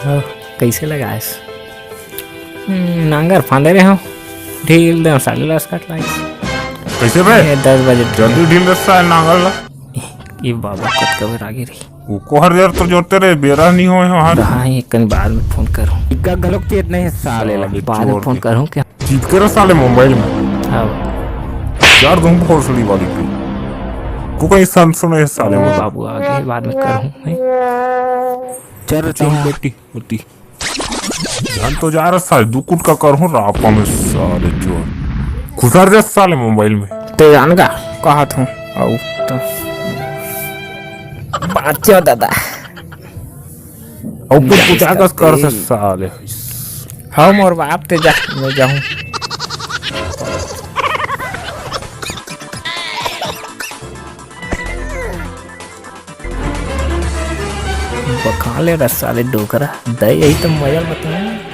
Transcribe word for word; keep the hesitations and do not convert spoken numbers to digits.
कइसे लगाएस? हम्म, नांगर फांदे रहे हो, ढील दे साले ला स्कट लाइस। कइसे बे? ए, दस बजे। जल्दी ढील दे साले नांगर ला। ये बाबा कतका बेर आगे रही। वो कोहर देर तो जोरते रहे, बेरा नहीं होए हो हाल। हाँ, एक कन बाद में फोन करूँ। इक्का घलोक चेत नहीं है साले ला। साले बाद में चोर फोन के। करूँ क्या? जीत के रहे साले मोबाइल में। हाँ। यार तुम भोसड़ी वाली की। को कहीं सन सुने है साले ओ में। बाबू आ गए, बाद में करूँ मैं। चल चल बेटी, होती। जान तो जा रहा साले, दू कुट का करहूँ रापा में साले चोर। घुसर जा साले मोबाइल में। ते जान का? कहा था? आओ तो। बाँचो दादा। अउ कुछ कुछ आगस कर से साले। हाँ, मोर बाप ते जा, मैं जाहूँ। बखा ले रहा साले डोकरा, दई यही तो मजा बताऊँ।